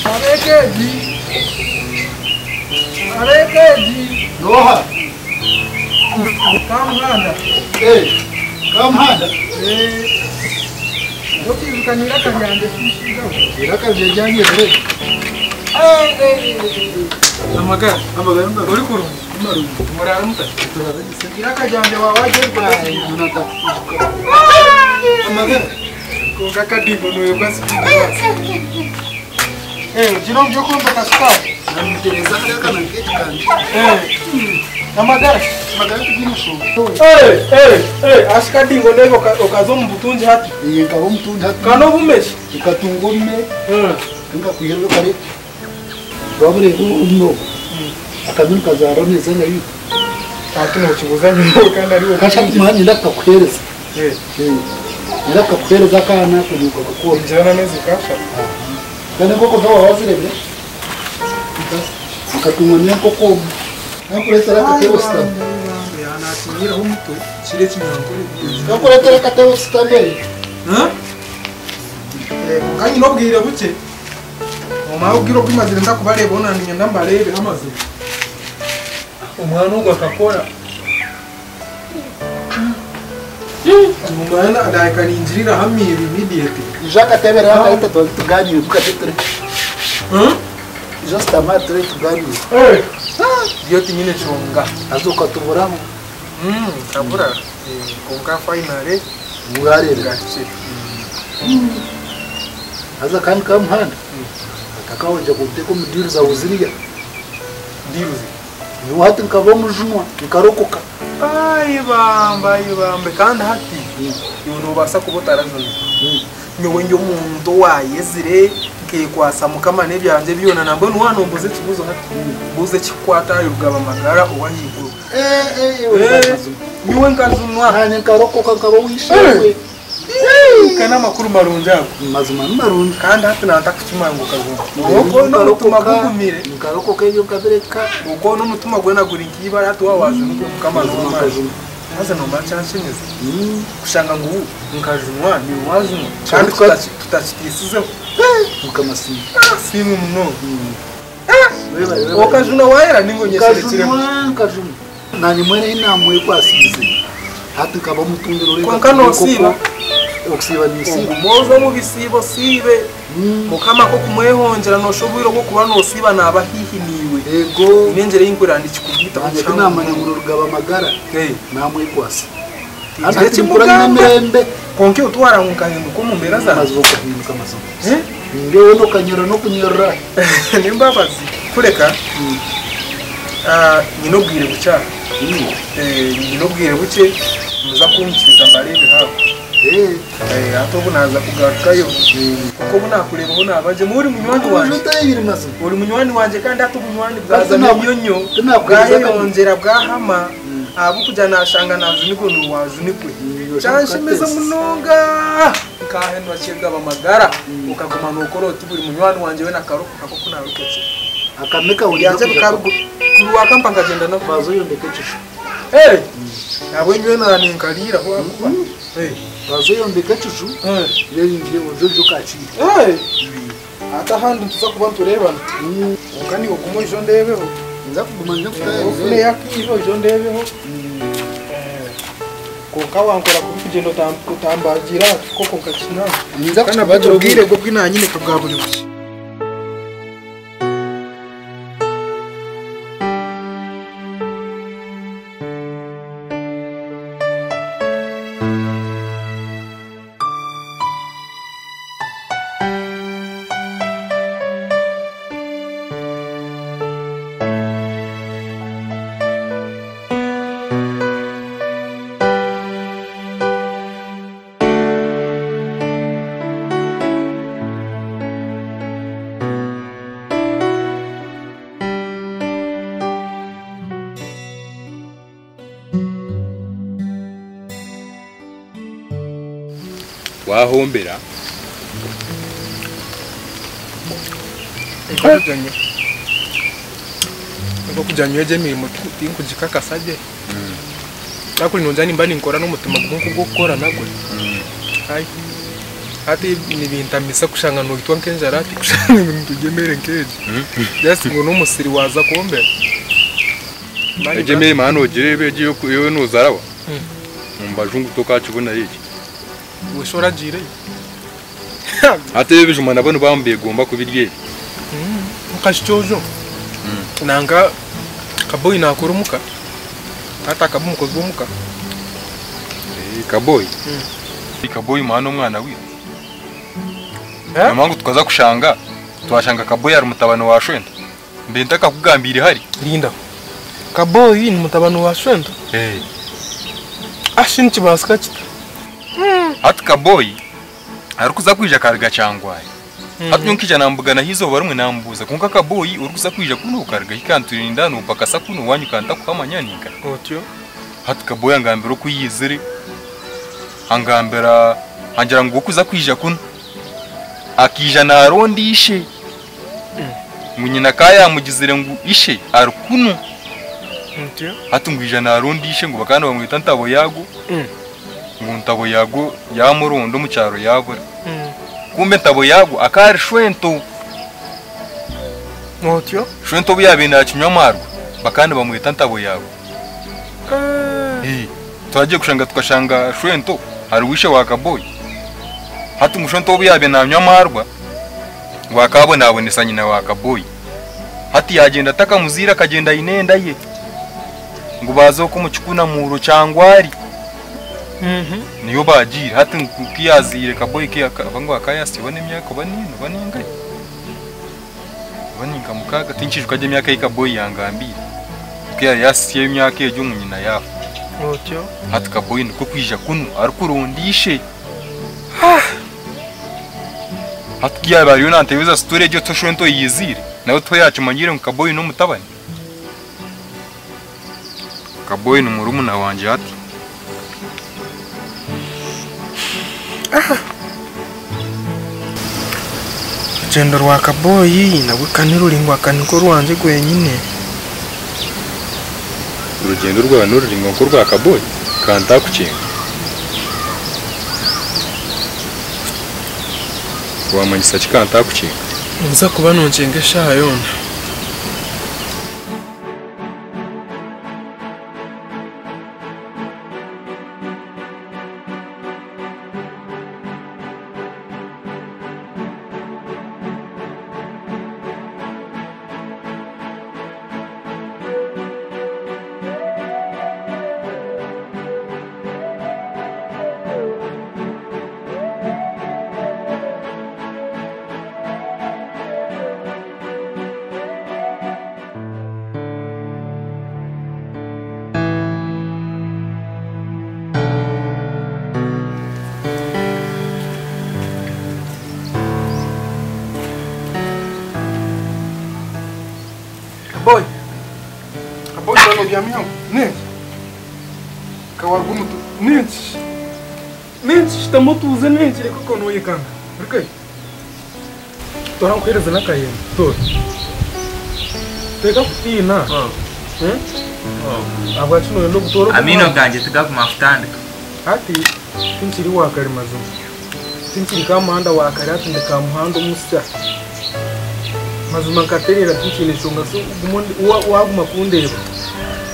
Ab'eka egi, ab'eka egi. N'oha? Kamuhanda. Eh, Kamuhanda. Eh, okiijuka n'eiraka ryangye shiishiigaho. Eiraka rye ryanyebire. Eh, eh, eh, Amagara. Amagara marungi. Ori kurungi. Marungi. Muraara muta? Turara gye. Eiraka ryangye waaba Amagara. Kwonka akadiimo nooyebwa sipiidi waasa. Eh, ogira omu by'okwombeka sukari. Namutereza hariya akana nk'ekikanja. Eh, amagara. Amagara tigaine nshonga. Eh, eh, eh, asi kadingo ndeeba okaza omu butungi hati. Iye nkaba omutungi hati. Ka n'obumeshi. Nkatunga omume. Nkakwihirira kare. Wabureeba omume ogu. Akaba nikazaara ameezi ana yitu. Hati nokibuuza nyowe kandi ari Kashatu mara niinyenda kukakuheereza. Niinyenda kukakuheereza akaana kugira ngu kakakworora. Ningira n'ameezi nk'ashatu. Kandi enkoko zo waaba wazireebire? Nkatungwa n'enkoko omu. Nkakureetera akatebe oshutame. Nakinyireho omutwe kiro ekinyankore. Nkakureetera akatebe oshutame. Kwonka nyine obwire bukye. Omara obwire obu mazire ntakubareebaho naanye niinyenda mbareebeho amazima. Omwana ogu akakora. Omwana nahika ningirira aha miiri immediately. Ija akatebe rero akareta tubanze tuganire tukate ture. Ija ositame aha ture tuganire. Byo tinyine nshonga. Haza okatuburaho. Nkabura kwonka finally Wareebire. ngahikire. Haza kandi Kamuhanda otakahongye kunteeka omu diiru zaawe ziriya. Diiru zi? Nyowe hati nkaba omujunwa nkarokoka. Ai bambe ai bambe kandi hati iwe nobaasa kuba otarajunwa. Nyowe ndi omuntu owayezire nkekwasa mukama n'ebyangye byona nambwenu waaba nombuuza ekibuuzo hati mbuuza ekikukwata ahari rugaba magara ow'ahaiguru. Nyowe nkajunwa. Naanye nkarokoka nkaba ow'eishe-emwe. Ka n'amakuru marungi ago. Mazima ni marungi. Kandi hati nantakukimanya ngu okajunwa. Kwonka omutima gugumire. Nkarokoka ebyo nkabireka. Kwonka omutima gwena guri nk'eibaare hati waaba wajunwa Mukama n'ow'amaani. Haza noomanya ekyanshemeza kushanga ngu nkajunwa naiwe waajunwa kandi tutakiteisizeho. Mukama asiimwe. Asiimwe munonga. Okajunwa waayera nainga onyesherekiremu? Nkajunwa nkajunwa. Naanye mbwenu ahi naamwekwasiize hati nkaba omutungire oreeba Kwonka noosiiba? Okusiiba ninsiiba. Ogume oze omu bisiibo osiibe. Mukama ku okumwehongyera nooshusha obwire obw'okuba noosiiba naaba haihi naiwe. Eego. Nyine engyera ei nkurira nikikugwitaho Naanye ku kihango naamanya munonga. ngu rugaba amagara, naamwekwasa. Tingira Hati eki ninkura nyine mugamba. emirembe. Kwonka iwe tiwarora ngu nkahinduka omu mbeera zangye? Mazima okahinduka mazima. Nindeeba hoona okanyerera n'okunyerera. N'embabazi. Kureka nyine obwire bukye aha. Nyine obwire bukye nimuza kunyikiriza mbareebeho aho. Hati obu naaza kugarukayo kuko obu naakureebaho naaba gye. Ori munywani wangye. Ori munywani wangye kandi hati obunywani bwazamu enyonyo bwayeyongyera bwahama ahabw'okugira naashanga naajunikwe naiwe waajunikwe. Kyanshemeza munonga nkaahenura kyegaba magara okaguma nookora oti buri munywani wangye weena akarokoka nk'oku naarokokire. Byangye bikaruga nkagyenda nabo. Ahabw'enyowe naaninkariiraho ahakuba. Waaza oyombeka ekiju, reero oije oije okakiire. Hati ahandi nituza kuba nitureebana. Kwonka naiwe ogume oije ondeebeho. Ninza kuguma nje nkutaayaayire. Ofuneyo akaire oije ondeebeho. Kwonka wankora kubi kugyenda otambagiire aha kikoko nkakinaaba. Ninza Kandi kukubagira obwire bwo obu naanyine bwa buri bukye. Wahombera. Nk'okugira nyowe egyo emirimo tinkugikakasa gye. Ahabw'okugira ngu nimba ninkora n'omutima gumwe nk'ogw'okukora nagwe. Hati nibintamisa kushanga noitwa nk'enjara hati kushanga ngu niturya emere nk'egi. Just ngu n'omusiri waaza kwombera. Egi emere mara nogireeba egi eyo nozaraba omu bajungu tokakibona egi. Iwe shi oragiireyo? Hati ebi ebijuma nabo nibaba nibegomba kubirya ebi. Nka kikyojo nanka Kaboyi nakora omuka hati akaba omukozi w'omuka. Kaboyi? Kaboyi mara n'omwana wiitu. Nomanya ngu tukaza kushanga twashanga Kaboyi ari mutabani wa Shwento. Mbe ntakakugambiire hari. Linda. Kaboyi ni mutabani wa Shwento? Ashi nikibaasika kita? Hati Kaboyi arikuza kwija akaruga Kyangwari. Hati nyowe nkaija nambuganaho eizooba rimwe namubuuza kwonka Kaboyi orikuza kwija kunu okaruga hi kanturinda nopakasa kunu owanyu kantakuhamanya ninka? Otyo. Hati Kaboyi angambira oku yaizire, angambira angira ngu okuza kwija kunu akaija naronda ishe. Ngu nyina ka yamugizire ngu ishe ari kunu. Hati ngu aija naronda ishe ngu bakaba nibamweta Ntaboyago, ngu Ntaboyago yamuronda omu kyaro yabura. Kumbe Ntaboyago akaba ari Shwento. Shwento obu yabaire nakinywa amarwa bakaba nibamweta Ntaboyago. Twagiye kushanga tukashanga Shwento ari wishe wa Kaboyi. Hati ngu Shwento obu yabaire nanywa amarwa ngu akabonabonesa nyina wa Kaboyi. Hati yagyenda atakamuzaire akagyenda aine enda ye. Ngu baaza okwo omu kikunamuuro Kyangwari. Niyo baagiire. Hati ngu ku yaazaire Kaboyi ngu akaba yaasya oba n'emyaka oba n'ena oba n'engahi? Oba ni nka mukaaga tinkiijuka gye emyaka ei Kaboyi yangambiire. Ku yaasya emyaka egyo ngu nyina yaafa. Otyo. Hati Kaboyi nikwo kwija kunu arikuronda ishe. Hati ku yaabaire ariyo naantebeeza sitoori egyo Shwento oyiiziire, nawe tiho yaakimanyire ngu Kaboyi n'omutabani. Kaboyi ni murumuna wangye hati. Orugyendo rwa Kaboyi nabwo ka niruraingwa ka nikwo orwangye rwenyine. Orugyendo rwawe niruraingwa nk'orwa Kaboyi? Ka ntaakukyenga. Waamanyisa ki ka ntaakukyenga? Noza kuba nonkyenga eshaaha yoona. Boy, boy shano byamyaho. Nenki? Kawaruga omutu. Nenki? Nenki shitama otuuze nenki reka ko noyekanga. Reka. Tora nkuhereze n'akayembe. Tora. Reka kutiina. Ahabwaki noyenda okutoora ogu Amaino muhanda? gangye tigaguma kutandika. Hati tinkiri wakare mazima. Tinkiri kamuhanda wakare hati ndi kamuhanda omusya. Mazima nkatereera tinkiine nshonga so waguma kundeeba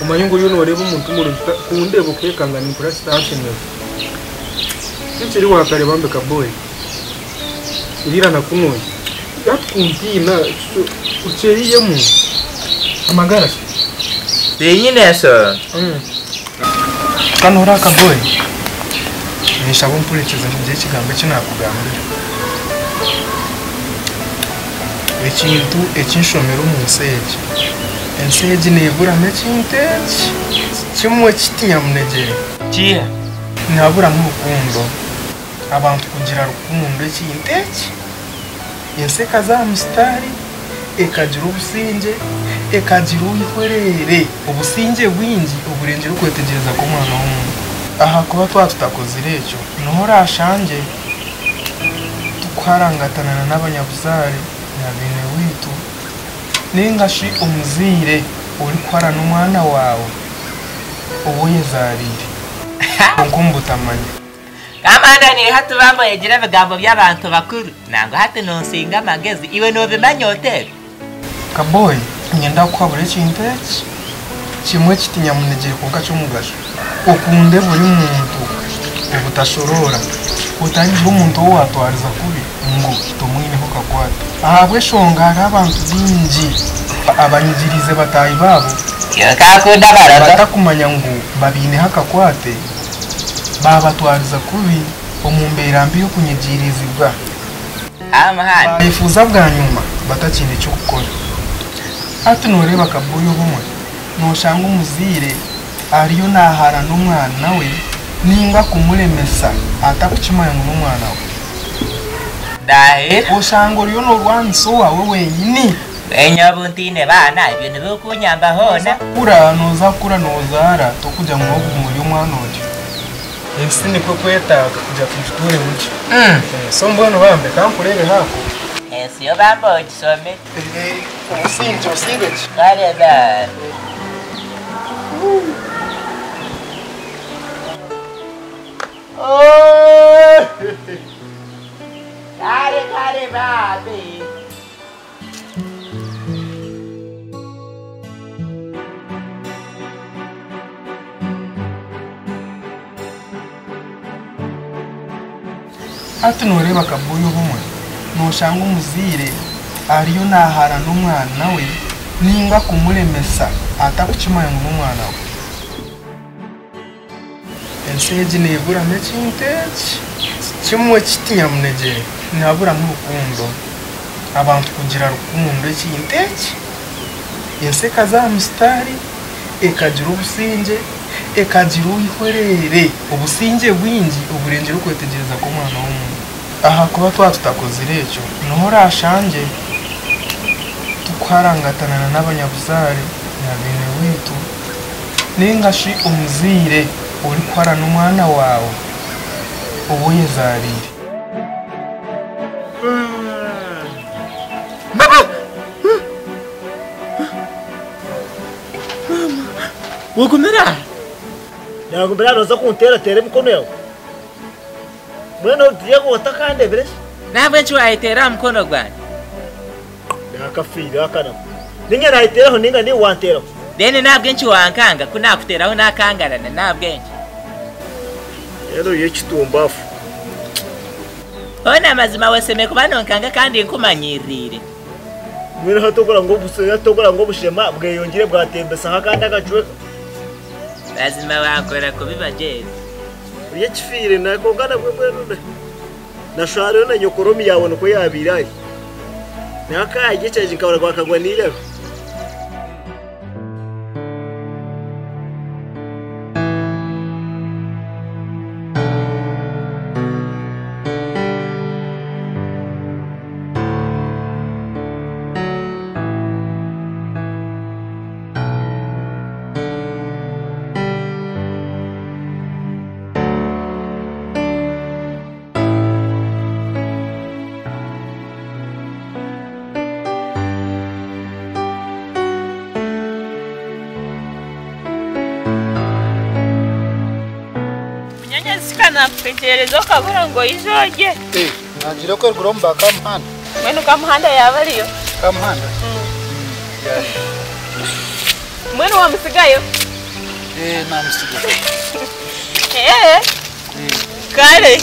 omanye ngu oriyo nooreeba omuntu murungi kundeeba okekanga nimpurira kitanshemeza. Tinkiri wakare bambi kaboyi. Iriira nakunuuye. Hati kuntiina okyeyiyemu. Amagara shi? Tinyine enshonga. Kanu hurira kaboyi. Ninshaba ompurikize ngire ekigambo eki naakugambira. Ekintu eki nshomire omu nsi egi, ensi egi neeburamu ekintu eki kimwe kiti nyamunegyere. Kiiha? Nihaburamu rukundo. Abantu kugira rukundo ekintu eki, ensi ekaza aha musitaari, ekagira obusingye, ekagira oihwerere, obusingye bwingi oburengire okwetegyereza kw'omwana w'omuntu. Ahakuba twaba tutakozire ekyo, niho oraashangye tukuharangatanana n'abanyabuzaare na beene waitu, nainga shi omuzaire orikuharana omwana waawe ou oyezaariire, kwonka omu butamanya. Amanda ni hati bambo yegira ebigambo by'abantu bakuru. Nangwa hati nonsinga amagezi iwe nobimanya ote? Kaboyi, niinyenda kukuhabura ekintu eki kimwe kiti nyamunegyere kwonka ky'omugasho. Okunde buri muntu obutashoroora. Otarigira omuntu ou waatwariza kubi ngu tomwineho kakwate. Ahabw'eshonga hariho abantu baingi abanyigiriize bataahi baabo Kyonka akunda abarogo. batakumanya ngu babaineho akakwate, baabatwariza kubi omu mbeera mbi y'okunyigirizibwa. Aha muhanda. Baayefuuza bwanyima batakiine ky'okukora. Hati nooreeba kaboyi obumwe nooshanga omuzaire ariyo naaharana omwana we nainga kumuremesa atarikukimanya ngu n'omwana we. Ndahiro. Oshanga oriyo noorwanisa owaawe wenyini. Mbwenu obu ntaine baana ebyo nibikunyamba hoona. Kukura nooza kukura noozaara torikugira ngu nooguma ori omwana otyo. Ensi nikwo ekwetaaga kugira tugituuremu gye. So mbwenu bambe ka nkureebeho ako. Ensi yo bambe ogishome. Obusingye osiibe gye. Kare ba. Kare kare bambe. Hati nooreeba kaboyi obumwe nooshanga omuzaire ariyo naaharana omwana we nainga kumuremesa atarikukimanya ngu n'omwana we. Ensi egi neeburamu ekintu eki kimwe kiti nyamunegyere, nihaburamu rukundo. Abantu kugira rukundo ekintu eki, ensi ekaza aha misitaari, ekagira obusingye, ekagira oihorere, obusingye bwingi oburengire okwetegyereza kw'omwana w'omuntu. Ahakuba twaba tutakozire ekyo, niho oraashangye turikuharangatana n'abanyabuzaare na beene waitu, nainga shi omuzaire orikuharana omwana waawe ou oyezaariire. Wagumira aha? Naagumira aha nooza kunteerateera emikono yaawe? Mbwenu yego otakandebire shi? N'ahabw'enki waayeteera aha mukono gwangye? Naakafiire aka nako. Niinye naayeteeraho nainga niiwe wanteeraho? Then n'ahabw'enki wankanga? Ku naakuteeraho naakangarana, n'ahabw'enki? Reero ori ekitumbaafu. Hoona mazima oshemereire kuba nonkanga kandi nkumanyiriire. Mbwenu hati okora ngu hati okora ngu obushema bweyongyeire bwatembesaho akandi akacweka. Mazima wankora kubi Bagyezi. Ori ekifiire na kwonka nabwe mbwenu na shwara yo na nyokoromi yaawe nikwo yaabaire ari. Nawe akaarya ekyagi nkabura ngu akagwa n'eiraro. Munyanyazi ka naakutegyereza okabura ngu oije orye. Naagira okwerugura omu ba Kamuhanda. Mbwenu Kamuhanda yaaba ariyo? Kamuhanda? Yaariyo. Mbwenu waamutsigayo? Naamutsigayo. Kare.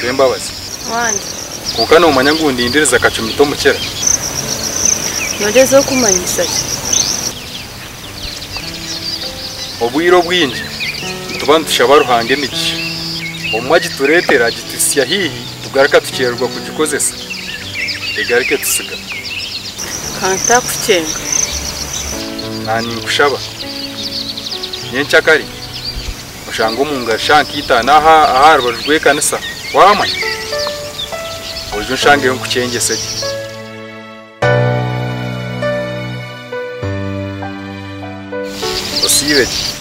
Wembabazi. Wangi. Kwonka noomanya ngu ndindiriza akacumita omukira. Noogyezaho kumanyisa ki? Obwire obwingi nituba nitushaba Ruhanga emigisha. Obumwe agitureetera agituhitsya haihi tugaruka tukyererwa kugikozesa egaruka etutsiga. Ka ntakukyenga. Na ninkushaba nyenkyakare oshange omu ngaro shaaha nka itaano aha aha rubaju rw'ekanisa waamanya? Oije onshangeyo nkukyengyese gye. Osiibe gye.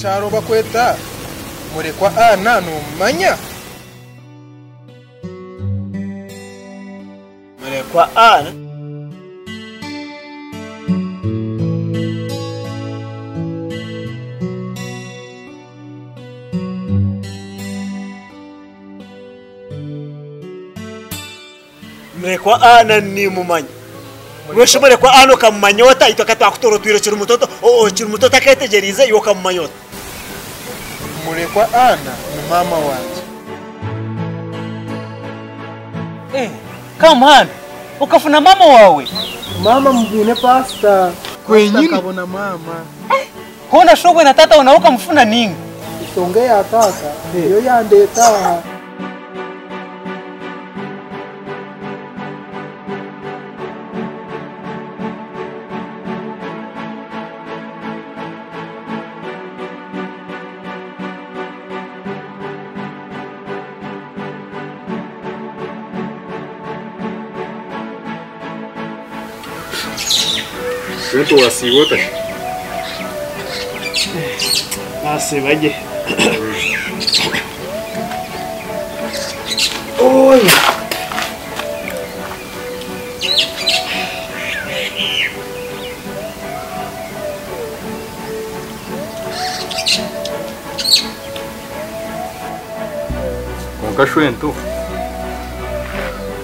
Kyaro bakweta Murekwa Anna nomumanya? Murekwa Anna? Murekwa Anna nimumanya. Mbwenu Murekwa Anna okamumanya ota? Itwe ka twakutoora otwire okiri muto okiri muto otaketegyereize iwe okamumanya ota? Murekwa Anna ni maama wangye. Eh, Kamuhanda, okafuna maama waawe? Maama mubwine pasita. Kwenyini? Pasita akabona maama. Eh, hoona shobwe na taata nawe okamufuna ninga? Eshonga eya taata niyo yandeeta aha. Shwento wasiiba ota shi? Nasiiba gye. Oya. Kwonka shwento,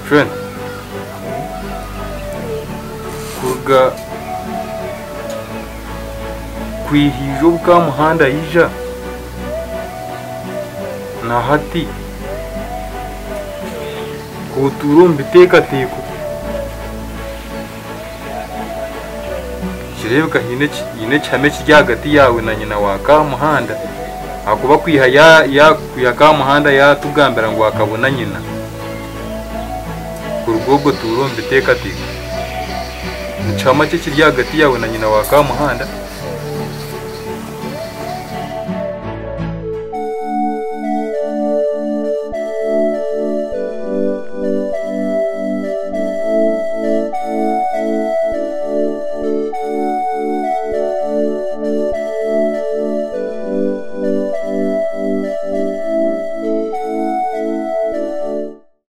shwento. Kuruga kwiha ijo obu Kamuhanda yaija na hati otuura omu biteekateeko. Nikireebeka haine ekihama ekiri ahagati yaawe na nyina wa Kamuhanda ahakuba kwiha Kamuhanda yaatugambira ngu akabona nyina, kuruga obwo otuura omu biteekateeko. Ni kihama ki ekiri ahagati yaawe na nyina wa Kamuhanda?